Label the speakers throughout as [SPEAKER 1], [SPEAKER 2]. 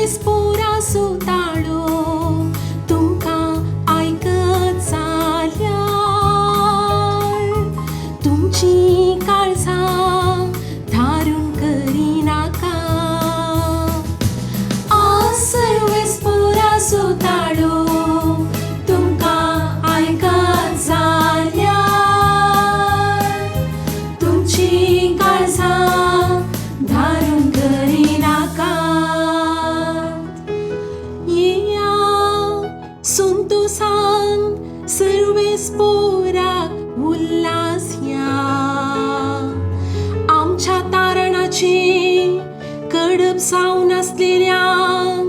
[SPEAKER 1] सर्वेस्पोराचो ताळो तुमकां आयकत जाल्यार तुमचीं काळजां धारून करिनाका. आज सर्वेस्पोराचो ताळो तुमकां आयकत जाल्यार तुमचीं काळजां धारून करिनाका. येया संतोसान सर्वेस्पोराक उल्हास या, आमच्या तारणाची कडप जावन आसलेल्यांक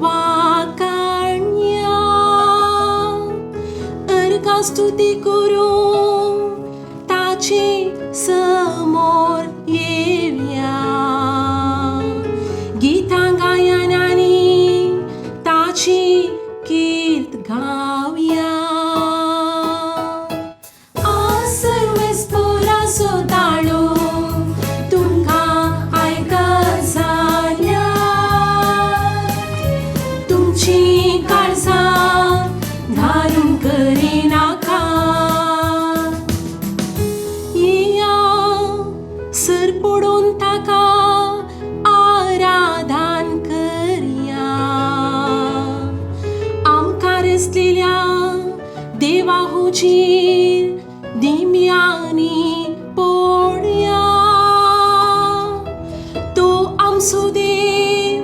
[SPEAKER 1] वाकाणया. अर्गां स्तुती करूंक ताचे समोर येवया, गितां गायनांनी ताची कीर्त गावया. आज सर्वेस्पोराचो ताळो तुमकां आयकत जाल्यार तुमचीं काळजां धारून करिनाका. येया सर पडून ताका आराधन करया, आमकां रचलेल्या देवा हुजीर दिम्यांनी पडया. तो आमचो देव,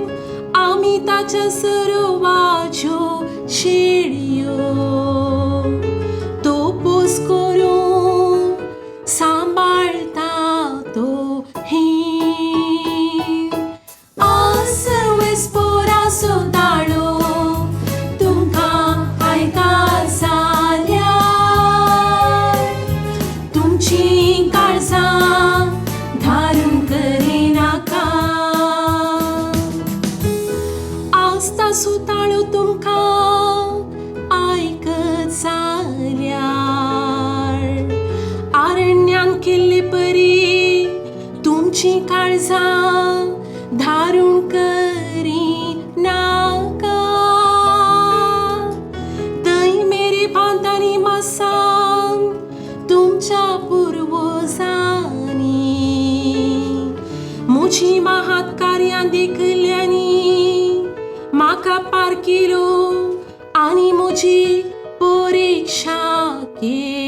[SPEAKER 1] आमी ताच्या सर्वाच्यो शेळयो. तो पोस करून सांबाळता तो ही. आज सर्वेस्पोराचो ताळो तुमकां आयकत जाल्यार तुमचीं काळजां धारून करिनाका. आज ताचो ताळो तुमकां आयकत जाल्यार आरण्यान केल्ले परी तुमचीं काळजां धारून करिनाका. थंय मेरे पांतांनी मासान तुमच्या पुर्वजांनी म्हजी महात कार्यां देखल्यांनी म्हाका पार केलो आनी म्हजी परिक्षा केली.